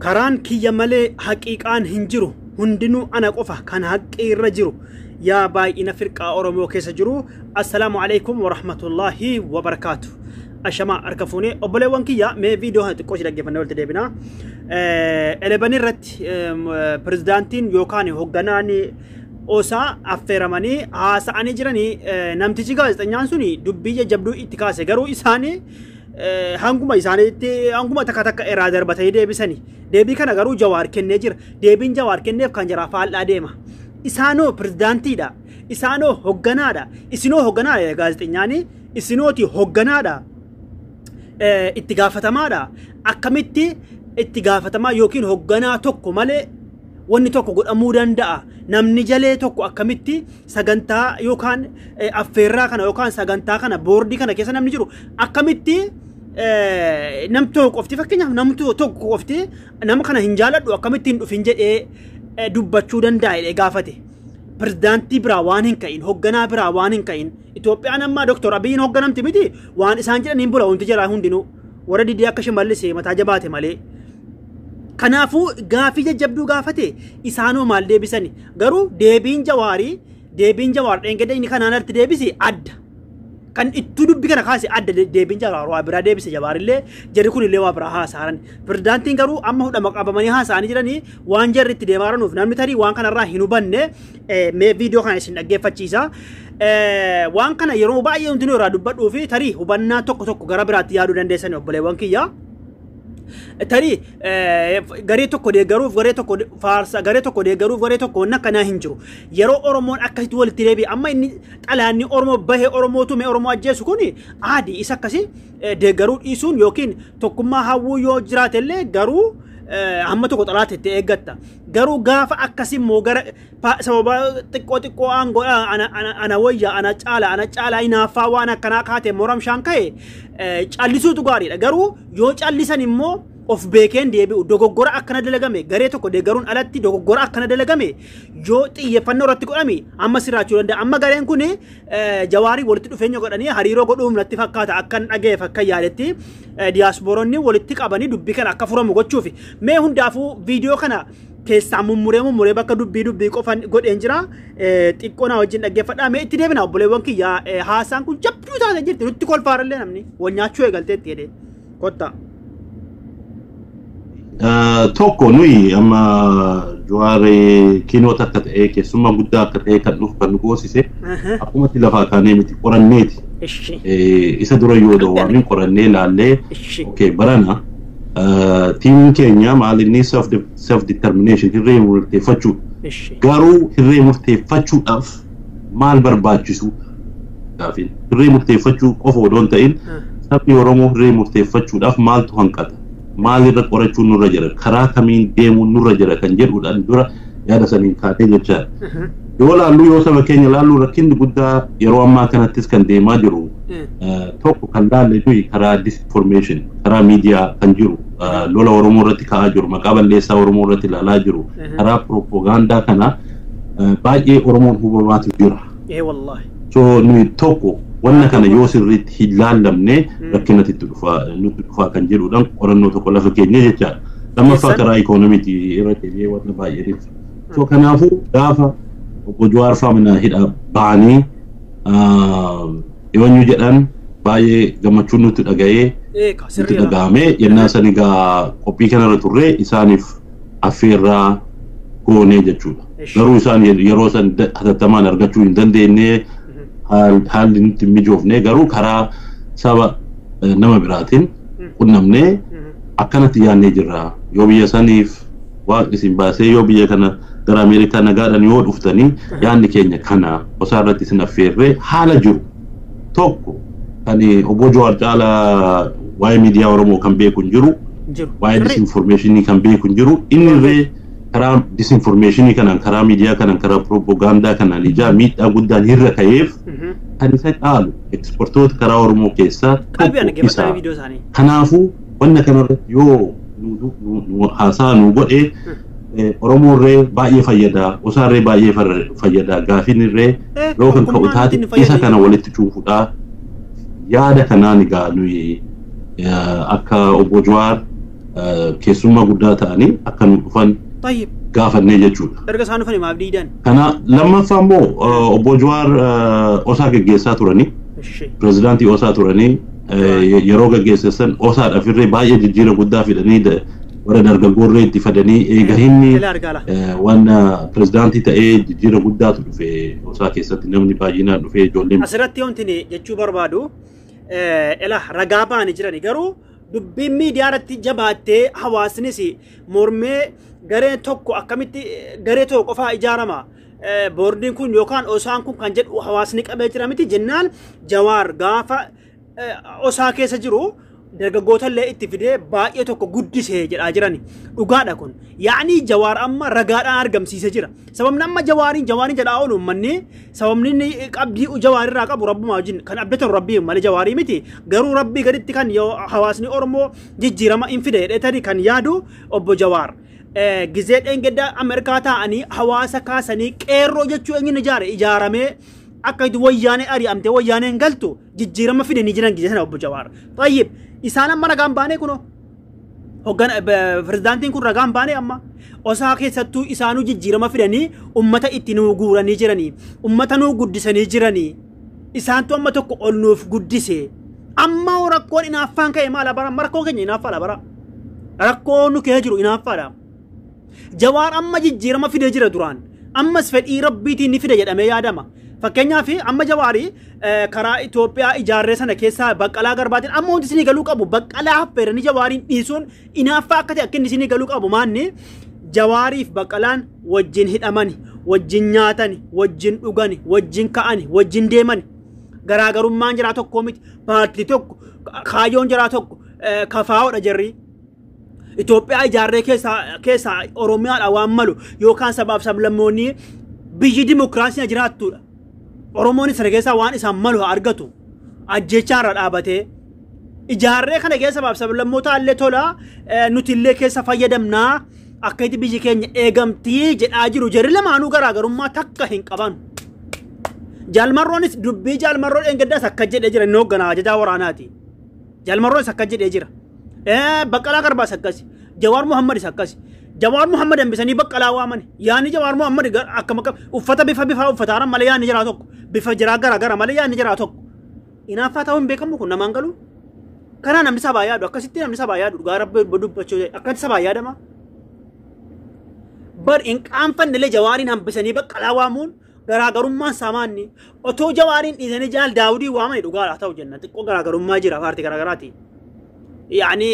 Karaan kiyya malee haqiiqaan hin jiru. Hundinuu ana qofa kan haqqi irra jiru. Yaa baay'ina firqaa Oromoo keessa jiru. Assalaamu alaikum warahmatullaahi wabarakaatu. Ashamaa harka fuunee obboleewwan kiyya, mee viidiyoo kana xiqqoo ishee dhaggeeffannee walitti deebina. Eleban irratti pirezidaantiin yookaan hoogganaan OSA affeeramanii haasa'anii jiranii, namtichi gaazexeessaan suni dubbii jajjabduu itti kaase, garuu isaanii hanguma isaaniitti hanguma takka takka irraa darbatanii deebisanii. Deebii kana garuu Jawaar kennee jira. Deebiin Jawaar kenneef kan jaraa faallaa deema. Isaanoo pirezidaantiidha. Isaanoo hogganaadha. Isinoo hogganaadha gaazexeenyaanii. Isinooti hogganaadha. Itti gaafatamaadha. Akkamitti itti gaafatamaa yookiin hogganaa tokko malee wanni tokko godhamuu danda'a? Namni jalee tokko akkamitti sagantaa yookaan affeerraa kana yookaan sagantaa kana boordii kana keessa namni jiru akkamitti namni tokko qofti, fakkeenyaaf namni tokko qofti nama kana hin jaaladhu, akkamitti hin dhufin jedhee dubbachuu danda'a jedhee gaafate. Pirezidaantii biraa waan hin ka'in, hogganaa biraa waan hin ka'in. Itoophiyaan amma Dooktor Abiyyiin hogganamti miti, waan isaan jedhan hin bula wanti jalaa hundinuu. Warra didee akka Shimallis mataa jabaate malee. Kanaafuu gaafii jajjabduu gaafate, isaanoo maal deebisani? Garuu deebiin Jawaar dheengadda inni kanaan alatti deebise adda. Kan ittuu dubbii kana kaase adda. Deebiin Jawaar waa biraa deebise, Jawaarillee jarri kunillee waa biraa haasa'an. Pirezidaantiin garuu amma hudhama qabamanii haasa'anii jiranii, waan jarri itti deemaa jiranuuf namni tarii waan kanarraa hin hubanne mee viidiyoo kana isin dhaggeeffachiisa. Waan kana yeroo baay'ee hundinuu irraa dubbadhuu fi tarii hubannaa tokko tokko gara biraatti yaaduu dandeessan, obboleewwan kiyyaa. Tarii garee tokko deeggaruuf garee tokko faarsa, garee tokko deeggaruuf garee tokko wanni akkanaa hin jiru. Yeroo Oromoon akkasitti walitti deebi'e, amma inni xalaanni Oromoo bahee Oromoo tume Oromoo ajjeesu kun aadii isa akkasii deeggaruu dhiisuun yookiin tokkummaa hawwuu yoo jiraate illee, garuu hamma tokko xalaata itti eeggatta. Garuu gaafa akkasii immoo gara sababa xiqqoo xiqqoo aangoo ana wayya, ana caala, ana caalaa hinaaffaa waan akkanaa kaate moramshaan ka'e callisuutu gaariidha. Garuu yoo callisan immoo of beekeen deebi'u, dogoggora akkana dalagame garee tokko deeggaruun alatti dogoggora akkana dalagame yoo xiyyeeffannoo irratti godhame amma sirraachuu danda'a. Amma gareen kun Jawaarii walitti dhufeenya godhanii hariiroo godhuuf natti fakkaata, akkan dhagayeef akka yaadetti diyaaspooronni walitti qabanii dubbii kana akka furamu gochuufi. Mee hundaafuu viidiyoo kana keessaa mummuree mummuree bakka dubbii dubbii qofan godheen jira. Xiqqoo na wajjin dhaggeeffadhaa. Mee itti deebina, obboleewwan kiyya, haasaan kun jabduu taate jirti, nutti kolfaarallee namni wal nyaachuu eegalteetti jedhee. Kottaa. Tokko nuyi amma Jawaar keynote akka ta'e, keessummaa guddaa akka ta'e kan dhufu kan nu goosise akkumatti lafaa kaanee miti, qoranneeti. Isa dura yoo dawaamin qorannee ilaallee, okay, barana tiimiin keenya maal inni self determination, hirree murteeffachuu. Garuu hirree murteeffachuudhaaf maal barbaachisu gaafin? Hirree murteeffachuu qofa odoo hin ta'in, sabni Oromoo hirree murteeffachuudhaaf maaltu hanqata? Maalirra qorachuun nurra jira? Karaa kamiin deemuun nurra jira kan jedhuudhaan dura yaada saniin kaatee jechaadha. Yoo laallu, yoo saba keenya laallu, rakkinni guddaa yeroo ammaa kanattis kan deemaa jiru tokko kan laalle nuyi karaa disinformation, karaa miidiyaa kan jiru, lola Oromoo irratti ka'aa jiru, maqaa balleessaa Oromoo irratti ilaalaa jiru, karaa propagaandaa kana baay'ee Oromoon hubamaatu jira. So nuyi tokko wanna kana yoo sirriitti hin laallamne rakkinatti itti dhufaa nutti dhufaa kan jedhuudhaan qorannoo tokko lafa keenya jechaadha. Lammaffaa karaa ikoonomiitii irra deebi'ee wanna baay'ee ibsa. So kanaafuu gaafa obbo Jawaar fa'aa mana hidhaa ba'anii dhiyoonyuu jedhan baay'ee gammachuun nutti dhaga'ee nutti dhaga'amee yennaa san egaa qophii kanarra turre isaaniif affeerraa goonee jechuudha. Garuu isaan yeroo san hatattamaan argachuu hin dandeenye, haalli nutti hin mijoofne, garuu karaa saba nama biraatiin qunnamnee akkanatti yaadnee jirra. Yoo biyya saniif waaqni isin baasee, yoo biyya kana gara Ameerikaa nagaadhaan yoo dhuftanii, yaadni keenya kana, OSA irratti isin affeerree haala jiru tokko kan obbo Jawaar caalaa waa'ee miidiyaa Oromoo kan beeku hin jiru, waa'ee disinformeeshinii kan beeku hin jiru. Inni illee karaa disinformeeshinii kanaan, karaa miidiyaa kanaan, karaa propagaandaa kanaan ijaa miidhaa guddaan irra ka'eef kan isa caalu ekspertoota karaa Oromoo keessaa tokko isa. Kanaafuu wanna kanarratti yoo nu haasaa nu godhe Oromoo irree baay'ee fayyada, OSA irree baay'ee fayyada, gaafiin irree yoo kan ka'u taate isa kana walitti cuufuudha. Yaada kanaan egaa nuyi akka obbo Jawaar keessummaa guddaa ta'anii akka nu dhufan gaafannee jechuudha. Erga isaan dhufanii maaf diidan? Kana lammaffaa immoo obbo Jawaar osaa geggeessaa turanii, pirezidaantii osaa turanii, yeroo geggeessan osaadhaaf irree baay'ee jijjiira guddaa fidanii warra dargaggoorree itti fadanii eega inni waan pirezidaantii ta'ee jijjiira guddaatu dhufe osaa keessatti namni baay'inaan dhufe ijoolleen. Asirratti wanti jechuu barbaadu ela ragaa ba'anii jirani garuu dubbiin miidiyaa irratti jabaattee hawaasnis mormee gareen tokko akkamitti garee tokko qofaa ijaarama. Boordiin kun yookaan osaan kun kan jedhu hawaasni qabee jira miti jennaan Jawaar gaafa osaa keessa jiru dargaggoota illee itti fidee baay'ee tokko guddisee jedhaa jiran dhugaadha kun. Yaa'ni Jawaar amma ragaadhaan argamsiisee jira. Sababni amma Jawaariin jedhaa oolu uummanni sababni inni qabdii Jawaar irraa qabu rabbumaa wajjin kan abdatan rabbii malee Jawaarii miti. Garuu rabbii gaditti kan hawaasni Oromoo jijjiirama hin fide jedhee kan yaadu obbo Jawaar. Gizee dheengaddaa Ameerikaa taa'anii hawaasa kaasanii qeerroo jechuu eenyuun ijaare ijaaramee akka wayyaanee ari'amtee wayyaaneen galtu jijjiirama fidanii jiran gizee sana obbo Jawaar. Tayyib isaan amma ragaan baanee kunoo hoggan pirezidaantiin kun ragaan baanee amma osaa keessattuu isaanuu jijjiirama fidanii ummata itti nuu guuranii jiranii ummata nuu guddisanii jiranii isaantu amma tokko ol nuuf guddise amma rakkoon inaaffaan ka'e maala bara rakkoon keenya inaaffaadha bara rakkoon nu kee jiru inaaffaadha. Jawaar amma jijjiirama fidee jira duraan ammas fedhii rabbiitiin ni fide jedhamee yaadama. Fakkeenyaaf amma Jawaarii karaa Itoophiyaa ijaarree sana keessaa Baqqalaa Garbaatiin amma wanti isinii galuu qabu Baqqalaa affeeranii Jawaariin dhiisuun inaaffaa akka ta'e akka inni isinii galuu qabu maanni Jawaariif Baqqalaan wajjin hidhamani, wajjin nyaatani, wajjin dhugani, wajjin ka'ani, wajjin deemani. Garaagarummaan jiraa tokko miti paartii tokko kaayyoon jiraa tokko kafaa'oodha jarri. Itoophiyaa ijaarree keessaa Oromiyaadha waan malu yookaan sabaaf sablammoonni biyyi dimokiraasiin jiraattudha. Oromoon sana keessaa waan isaan malu haa argatu. Ajjeechaa irra dhaabatee ijaarree kana keessa sabaaf sablammoota illee tola nuti illee keessa fayyadamnaa akka itti biyyi keenya eegamtii jedhaa jiru jarri lamaanuu garaagarummaa takka hin qaban. Jaalmarroonis dubbii Jaalmarroo dheengaddaas akka jedhee jira inni hoogganaa ajajaa waraanaati. Jaalmarroonis akka jedhee jira. Baqqalaa Garbaas akkasi. Jawaar Muhammadis akkasi. Jawaar Muhammad hambisanii Baqqalaa waamani. Yaanni Jawaar Muhammad akkam akkam uffata bifa bifaa uffataara malee yaanni jiraa tokko. Bifa jiraa gara gara malee yaanni jiraa tokko. Inaaffaa ta'uu hin beekamu kun namaan galu. Kanaa namni sabaa yaadu akkasitti namni sabaa yaadu dhugaa rabbi dubbachuu akkatti sabaa yaadama. Bar hin qaanfanne illee Jawaariin hambisanii Baqqalaa waamuun garaagarummaan samaanni otoo Jawaariin dhiisanii Jaal Daawudii waamani dhugaadha ta'u jenna xiqqoo garaagarummaa jira paartii garaagaraati. Yaani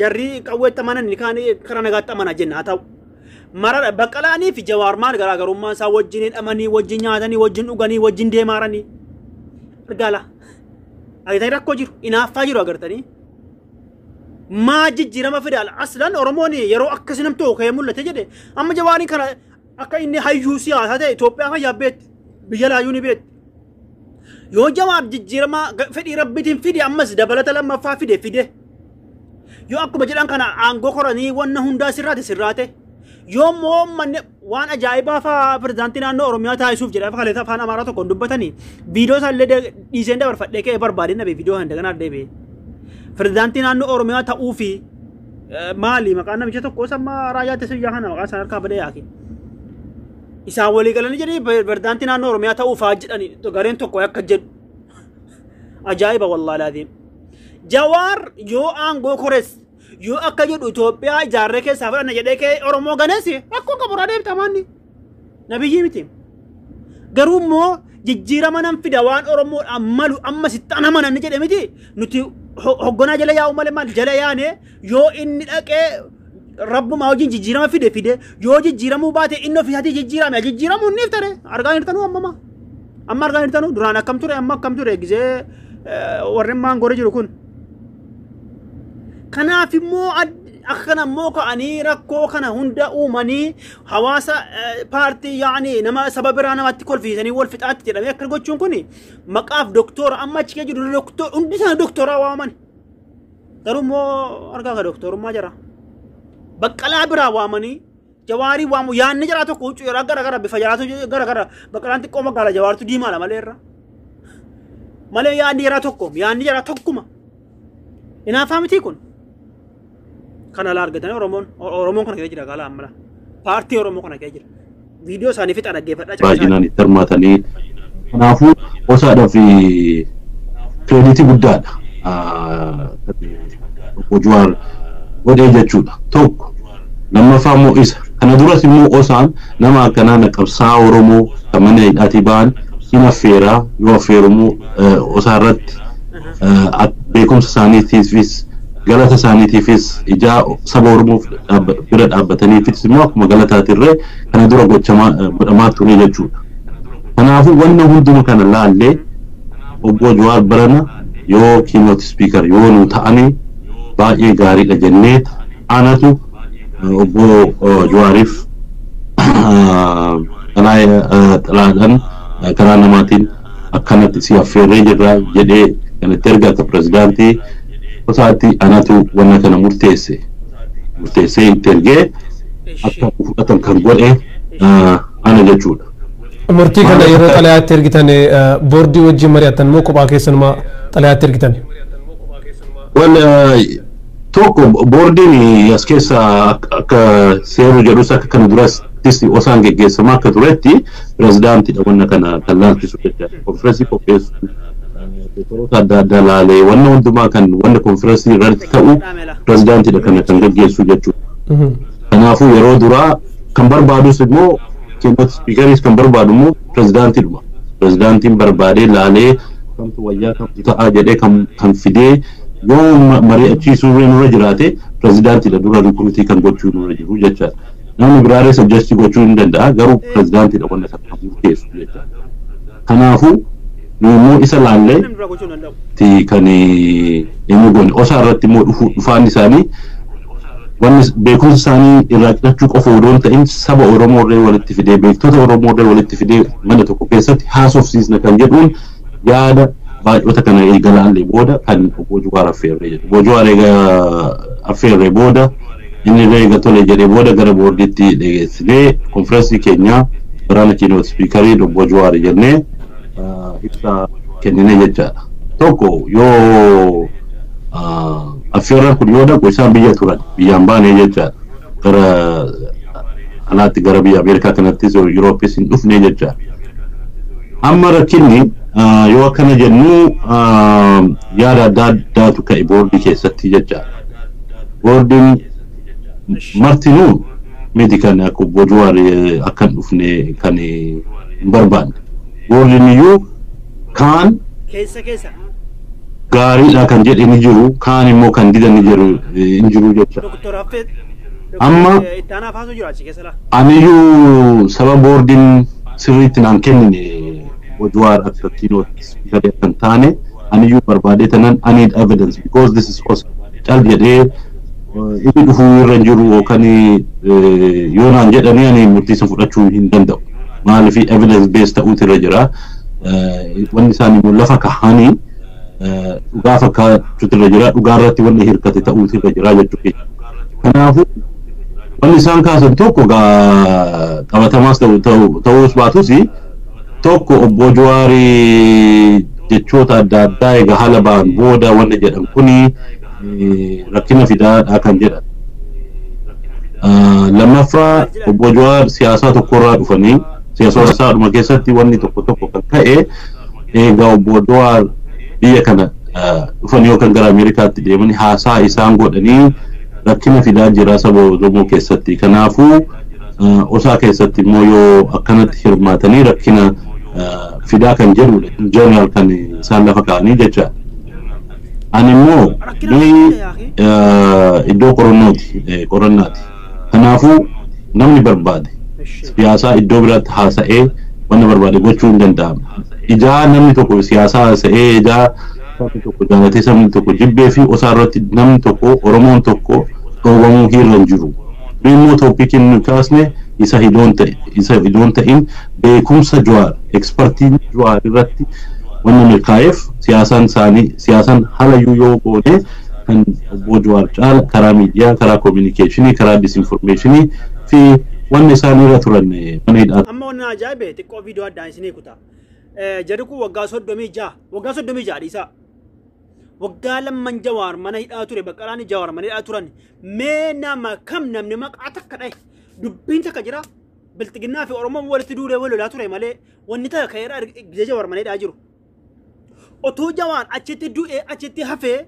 jarri qawweetti amanan inni kaan karaa nagaatti amana jenna haa ta'u. Mara Baqqalaanii fi Jawaar maal garaagarummaan isaa wajjin hidhamanii wajjin nyaatanii wajjin dhuganii wajjin deemaaranii. Argaala. Agartanii rakkoo jiru inaaffaa jiru agartanii. Maa jijjiirama fidaal aslan Oromoon yeroo akkasii nam tokko ka'ee mul'ate jedhe amma Jawaariin kana akka inni hayyuu siyaasaa ta'e Itoophiyaa fayyaa beetti biyya laayyuu ni beetti. Yoo Jawaar jijjiirama fedhii rabbiitiin fide ammas dabalata lammaffaa fide. Yoo akkuma jedhan kana aangoo koranii wanna hundaa sirraate sirraate. Yoo immoo manni waan ajaa'ibaa fa'aa pirezidaantii naannoo Oromiyaa taasisuuf jedha kaleessa afaan Amaaraa tokkoon dubbatanii viidiyoo isaallee dhiiseen dabarfadhee ka'ee barbaadeen dhabe viidiyoo kana daganaa deebi'e. Pirezidaantii naannoo Oromiyaa ta'uu fi maali maqaan namicha tokko samma raayyaa ittisa biyyaa kana maqaan isaan harkaa badee yaaki. Isaan walii galanii jedhanii pirezidaantii naannoo Oromiyaa ta'uu fa'aa jedhanii gareen tokko akka jedhu. Ajaa'iba wallaahi laaziim. Jawaar yoo aangoo kores yoo akka jedhu Itoophiyaa ijaarree keessaa fudhanna jedhee kee Oromoo ganees rakkoo qabu irraa deemta maanni. Nabiyyii miti. Garuu immoo jijjiirama nan fida waan Oromoodhaan malu amma sitti amanan jedhe miti nuti hogganaa jala yaa'u malee maal jala yaane yoo inni dhaqee rabbumaa wajjin jijjiirama fide yoo jijjiiramuu baate inni ofii isaatii jijjiirame jijjiiramuu inni iftare argaa jirtanuu ammama. Amma argaa jirtanuu duraan akkam ture amma akkam ture gizee warreen maangoree jiru kun. Kanaaf immoo akka kana immoo ka'anii rakkoo kana hunda uumanii hawaasa paartii yaani nama saba biraa namatti kolfiisanii wal fixaatti jedhamee akka gochuun kun maqaaf doktora amma achi keessa jiru doktora hundi isaanii doktora waaman. Garuu immoo argaa ka doktorummaa jira. Baqqalaa biraa waamanii Jawaarii waamu yaanni jaraa tokko huccuu yeroo gara gara bifa jaraatu gara gara Baqqalaan xiqqoo magaala Jawaartu diimaadha malee irra. Malee yaanni jaraa tokko yaanni jaraa tokkuma. Inaaffaa miti kun. Kana laa argatanii Oromoon kana keessa jira gaala ammala. Paartii Oromoo kana keessa jira. Viidiyoo isaanii fixa dhaggeeffadhaa caqasaa. Baay'inaan itti hirmaatanii kanaafuu OSAdhaaf credit guddaadha. Obbo Jawaar godhee jechuudha. Tokko lammaffaa immoo isa. Kana duras immoo OSAn nama akkanaa qabsaa'aa Oromoo kan mana hidhaatii ba'an hin affeeraa yoo affeeru immoo OSA irratti beekumsa isaaniitiifis galata isaaniitiifis ijaa saba Oromoof bira dhaabbataniifis immoo akkuma galataatirree kana dura godhamaa ture jechuudha. Kanaafuu wanna hunduma kana laallee obbo Jawaar barana yoo keynote speaker yoo nu ta'anii baay'ee gaariidha jennee anatu obbo Jawaariif xalayaadhaan karaa namaatiin akkanatti si affeerree jirra jedhee kan itti erga akka pirezidaantii OSAatti anatu wanna kana murteessee itti ergee akka fudhatan kan godhe ana jechuudha. Murtii kana yeroo xalayaatti ergitan boordii wajjin mari'attan moo kophaa keessanuma xalayaatti ergitan? Wal tokko boordiin as keessa akka seeru jedhus akka kana durattis OSAn geggeessamaa akka turetti pirezidaantiidha wanna kana kan laalchisu jechaadha. Konferensii qopheessu paperoota adda addaa laalee wanna hundumaa kan wanna konferensii irratti ta'u pirezidaantiidha kana kan geggeessu jechuudha. Kanaafuu yeroo duraa kan barbaadus immoo keynote speakeris kan barbaadu immoo pirezidaantiidhuma. Pirezidaantiin barbaadee laalee kamtu wayyaa kamtu ta'aa jedhee kan fidee yoo mari'achiisuu nurra jiraate pirezidaantiidha dura recruit kan gochuu nurra jiru jechaadha. Namni biraalee suggest gochuu hin danda'a garuu pirezidaantiidha wanna kana kan murteessu jechaadha. Kanaafuu nu immoo isa laallee Namni biraa gochuu hin danda'u. ti kan inni goone OSA irratti immoo dhufaan isaanii wanni beekumsa isaanii irraa qixachuu qofa odoo hin ta'in saba Oromoo illee walitti fidee beektota Oromoo illee walitti fidee mana tokko keessatti haasofsiisna kan jedhuun yaada baay'oota kana eega laallee booda kan obbo Jawaar affeerree jedhu. Obbo Jawaar eega affeerree booda inni illee eega tole jedhee booda gara boordiitti dhiyeessinee konferensii keenyaa baraana keynote speakerii obbo Jawaar jennee ibsa kenninee jechaadha. Tokko yoo affeerraan kun yoo dhaqu isaan biyya turan biyyaan baane jechaadha. Gara alaatti gara biyya Ameerikaa kanattis Yurooppis hin dhufne jechaadha. Amma rakkinni yoo akkana jennu yaada adda addaatu ka'e boordii keessatti jechaadha. Boordiin martinuu miti kan akka obbo Jawaar akka hin dhufne kan hin barbaanne. Boordiin iyyuu kaan Keessa keessa. gaariidha kan jedhe ni jiru kaan immoo kan didan ni jiru hin jiru jecha. Doktor Haffee. Amma Itti aanaa faasuu jira achi keessa laa. aniyyuu saba boordiin sirriitti naan kennine obbo Jawaar akka keynote speaker kan taane aniyyuu barbaadee tanan I need evidence because this is OSA. Cal jedhee inni dhufuu irra hin jiru yookaan yoo naan jedhanii ani murtii san fudhachuu hin danda'u. Maaliif evidence based ta'uutu irra jira. Wanni isaan immoo lafa kahanii dhugaa fakkaachuutu irra jira. Dhugaa irratti wanni hirkate ta'uutu irra jira jechuudha. Kanaafuu wanni isaan kaasan tokko qabatamaas ta'uus baatus tokko obbo Jawaarii jechoota adda addaa egaa haala ba'an booda wanni jedhan kuni rakkina fidaadha kan jedhan. Lammaffaa obbo Jawaar siyaasaa tokkorraa dhufanii siyaasaadhuma keessatti wanni tokko tokko kan ka'e egaa obbo Jawaar biyya kana dhufanii yookaan gara Ameerikaatti deemanii haasaa isaan godhanii rakkina fidaa jira saba Oromoo keessatti. Kanaafuu OSA keessatti immoo yoo akkanatti hirmaatanii rakkina fidaa kan jedhudha. General kan isaan lafa kaa'anii jecha. Ani immoo nuyi iddoo qorannooti qorannaati. Kanaafuu namni barbaade siyaasaa iddoo biraatti haasa'ee wanna barbaade gochuu hin danda'amu. Ijaa namni tokko siyaasaa haasa'ee ijaa sabni tokko jaalatee sabni tokko jibbee fi OSA irratti namni tokko Oromoon tokko dhoowwamuu irra hin jiru. Nu immoo topiciin nu kaasne isa idoon ta'in beekumsa Jawaar expertiin Jawaar irratti wanna milkaa'eef siyaasaan isaanii siyaasaan halayyuu yoo goone kan obbo Jawaar caala karaa miidiyaa karaa communicationii karaa disinformationii fi wanni isaan irra turan mana hidhaa. Amma wanni ajaa'ibe xiqqoo viidiyoo addaan isinii kuta. Jarri kun waggaa 36 waggaa 36 dhiisaa. Waggaa lamman Jawaar mana hidhaa ture, Baqqalaan Jawaar mana hidhaa turan. Mee nama kam namni maqaa takka dhahe dubbiin takka jira. Bilxiginnaa fi Oromoon walitti duulee wal lolaa ture malee wanni takka ka'eera gizee Jawaar mana hidhaa jiru. Otuu Jawaar achitti du'ee achitti hafee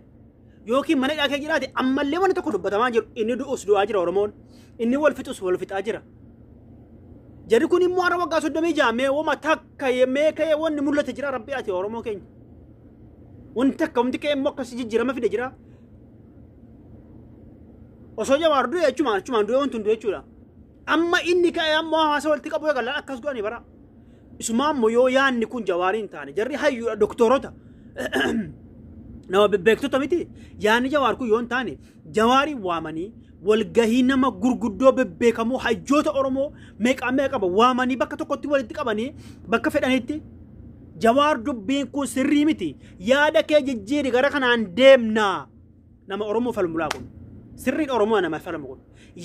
yookiin mana hidhaa kee jiraate ammallee wanni tokko dubbatamaa jiru. Inni du'us du'aa jira Oromoon. Inni wal fixus wal fixaa jira. Jarri kun immoo har'a waggaa 36 mee wama takka mee ka'ee wanni mul'ate jira rabbi ati Oromoo keenya. Wanti takka wanti ka'ee immoo akkasii jijjiirama fide jira. Osoo Jawaar du'e achumaan achumaan du'e wanti hundi jechuudha. Amma inni ka'ee ammoo hawaasa walitti qabu eegalaan akkas godhani bara. Isumaa ammoo yoo yaanni kun Jawaariin taane jarri hayyuudha doktorota. Nama bebbeektota miti yaanni Jawaar kun yoo hin taane Jawaariin waamanii walgahii nama gurguddoo bebbeekamoo hayyoota Oromoo meeqaa meeqa qaba waamanii bakka tokkotti walitti qabanii bakka fedhanitti Jawaar dubbiin kun sirrii miti yaada kee jijjiiri gara kanaan deemnaa nama Oromoo falmulaa kun sirriin Oromoo nama falmu kun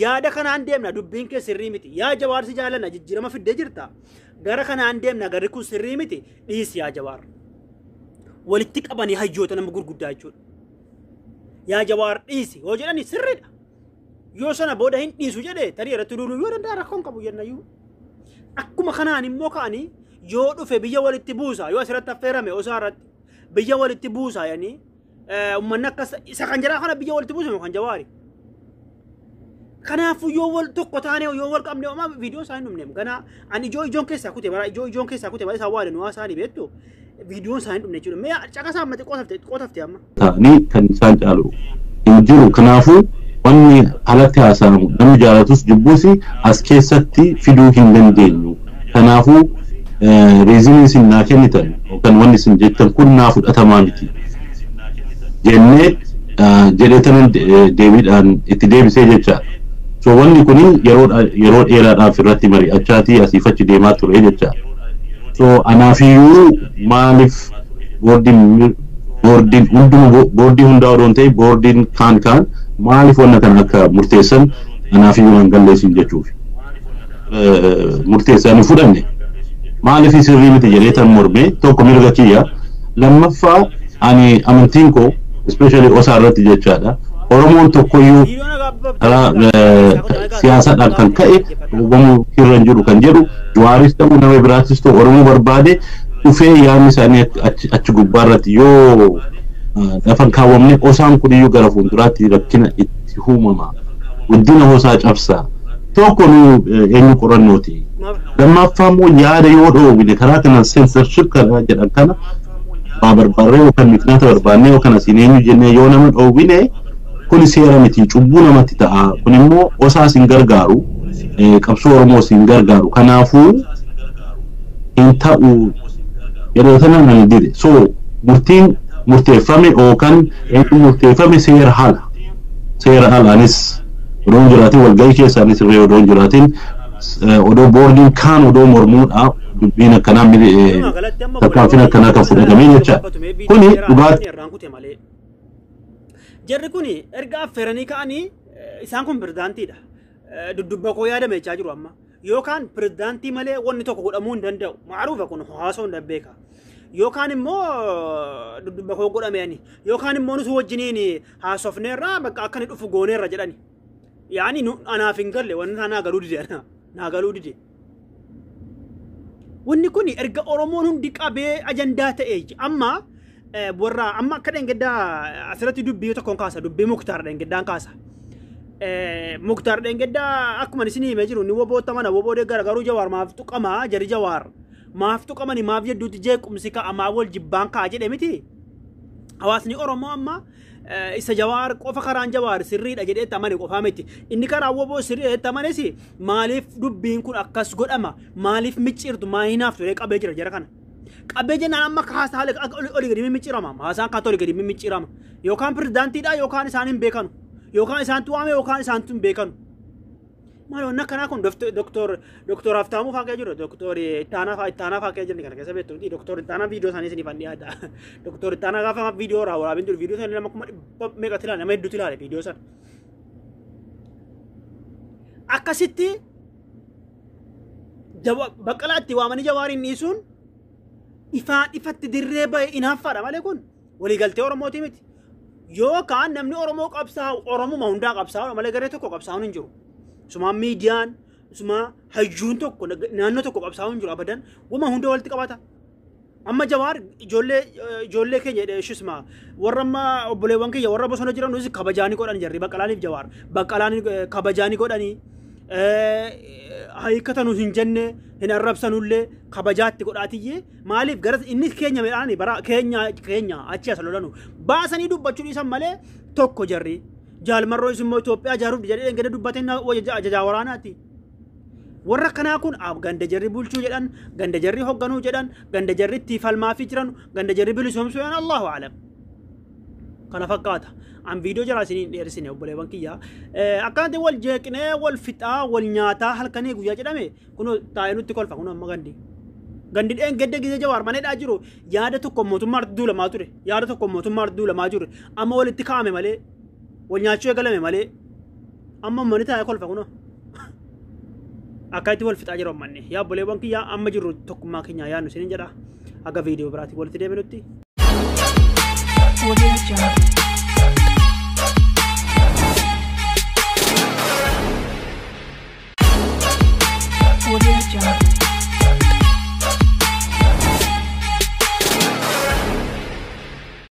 yaada kanaan deemna dubbiin kee sirrii miti yaa Jawaar si jaalanna jijjiirama fiddee jirta gara kanaan deemna garri kun sirrii miti dhiisi yaa Jawaar. Walitti qabanii hayyoota nama gurguddaa jechuudha. Yaa Jawaar dhiisi yoo jedhani sirriidha. Yoo sana booda hin dhiisu jedhee tarii irratti duuluu yoo danda'a rakkoon qabu jennayyuu. Akkuma kanaan immoo ka'anii yoo dhufe biyya walitti buusa yoo asirratti affeerame osaa irratti biyya walitti buusa yani uummanni akkas isa kan jiraa kana biyya walitti buusa kan Jawaari. Kanaafuu yoo wal tokko taane yoo wal qabne homaa viidiyoo isaanii dhumne ganaa ani ijoo ijoon keessaa kute bara ijoo ijoon keessaa kute bara isaan waadanu waa isaanii beektu viidiyoon isaanii dhumne jechuudha. Mee caqasaa amma xiqqoo tafte amma. Ta'anii kan isaan caalu hin jiru. Kanaafuu wanni alatti haasa'amu namni jaalatus jibbuus as keessatti fiduu hin dandeenyu. Kanaafuu reezinii isin naa kennitan yookaan wanni isin jettan kun naa fudhatamaa miti jennee jedheetanan deebiidhaan itti deebisee jechaadha. So wanni kun yeroo dheeraadhaaf irratti mari'achaatii asiif achi deemaa ture jechaadha. So anaafiyyuu maaliif boordiin hunduma boordii hundaa odoo hin ta'in boordiin kaan kaan maaliif wanna kana akka murteessan anaafiyyuu nan galleessin jechuuf. Murteessan hin fudhanne maaliif sirrii miti jedhee tan mormee tokko mirga kiyya lammaffaa ani amantiin koo especially osaa irratti jechaadha. Oromoon tokkoyyuu karaa siyaasaadhaan kan ka'e dhugumuu irra hin jiru kan jedhu Jawaaris ta'uu nama biraatis ta'u Oromoo barbaade dhufee yaadni isaanii achi gubbaa irratti yoo lafa hin kaawwamne osaan kuniyyuu gara fuulduraatti rakkina itti uumama. Guddina osaa cabsa. Tokko nu eenyu qorannooti. Lammaffaa immoo yaada yoo dhoowwine karaa kanaan censorship kana jedhan kana waa barbaarree yookaan miknaata barbaannee yookaan asiin eenyu jennee yoo nama dhoowwine kun seera miti cubbuu namatti ta'a. Kun immoo osaas hin gargaaru qabsoo Oromoos hin gargaaru. Kanaafuu hin ta'u yeroo sana nan dide. So murtiin murteeffame yookaan eenyu murteeffame seera haala. Seera alaanis odoo hin jiraatin walgahii keessaanis irree odoo hin jiraatin odoo boordiin kaan odoo mormuudha dubbiin akkanaa tarkaanfiin akkanaa kan fudhatamee jecha. Kuni dhugaatti. Jarri kun erga affeeranii ka'anii isaan kun pirezidaantiidha. Dudubba koo yaadame jechaa jiru amma. Yookaan pirezidaantii malee wanni tokko godhamuu hin danda'u. Maaruufa kun haasoo hin beeka. Yookaan immoo dudubba koo godhame ani. Yookaan immoo nuti wajjiniin haasofneerra bakka akka inni dhufu gooneerra jedhani. Yaani anaaf hin galle wanni naa galuu dide naa galuu dide. Wanni kun erga Oromoon hundi qabee ajandaa ta'e amma warra amma akka dhengeddaa asirratti dubbii tokkoon kaasa dubbii Muktaar dhengeddaan kaasa. Muktaar dhengeddaa akkuma isin himee jiru ni woboota mana woboodee garagaru Jawaar maaf tuqamaa jari Jawaar maaf tuqamani maaf jedhuutti jeequmsi ka'a maaf wal jibbaan ka'a jedhe miti. Hawaasni Oromoo amma isa Jawaar qofa karaan Jawaar sirriidha jedhee itti amane qofaa miti. Inni karaa woboo sirriidha itti amanes maaliif dubbiin kun akkas godhama maaliif micciirtu maa hinaaftu jedhee qabee jira jara kana. Qabee jennaan amma haasaa olii gadi micciirama. Haasaan kaata olii gadi micciirama. Yookaan pirezidaantiidha yookaan isaan hin beekanu. Yookaan isaantu waame yookaan isaantu hin beekanu. Maal wanni akkanaa kun Doktor Haftaamuu fa'aa jiru. Doktor Ittaanaa fa'aa jiru kana keessa beektu. Doktor Ittaanaa viidiyoo isaanii isiniif dhiyaata. Doktor Ittaanaa gaafa viidiyoo waraabin jiru viidiyoo isaanii nama 100,000 meeqatti ilaale nama hedduutu ilaale viidiyoo sana. Akkasitti Baqqalaatti waamanii Jawaariin dhiisuun ifaan ifatti dirree ba'e inaaffaadha malee kun waliigaltee Oromootii miti. Yookaan namni Oromoo qabsaa'u Oromuma hundaa qabsaa'u malee garee tokko qabsaa'uun hin jiru. Isumaa miidiyaan, isumaa hayyuun tokko naannoo tokko qabsaa'uun hin jiru abadan wama hunda walitti qabata. Amma Jawaar ijoollee keenya ishisma warra amma obboleewwan keenya warra bosona jiran nuti kabajaanii godhan jarri Baqqalaaniif Jawaar Baqqalaanii kabajaanii godhanii hiikkatanu hin jenne hin arrabsanullee kabajaatti godhaatiyyee maaliif gara inni keenya midhaani bara keenya keenya achi as lolanu baasanii dubbachuu dhiisan malee tokko jarri Jaalmarroo immoo Itoophiyaa ijaaruuf jedhee gada dubbateen ajajaa waraanaati. Warra kanaa kun ganda jarri bulchuu jedhan, ganda jarri hogganuu jedhan, ganda jarri itti falmaafii jiran, ganda jarri bilisoomsuu jedhan Allahu a'lam. Kana fakkaata. An viidiyoo jalaa isiniin dheersine obboleewwan kiyyaa. Akkanatti wal jeeqnee wal fixaa wal nyaataa halkanii guyyaa jedhame kun taa'ee nutti kolfa kun amma gandi. Gandi dheen gadda gizee Jawaar maneedhaa jiru yaada tokko mootummaa duulamaa ture. Yaada tokko mootummaa duulamaa ture. Amma walitti kaa'ame malee wal nyaachuu eegalame malee amma uummanni taa'ee kolfa kunoo. Akka itti wal fixaa jiru ammanni. Yaa obboleewwan kiyyaa amma jirru tokkummaa keenya yaadnu isiniin jedha. Akka viidiyoo biraatiin walitti deebinutti. Audio Jungle.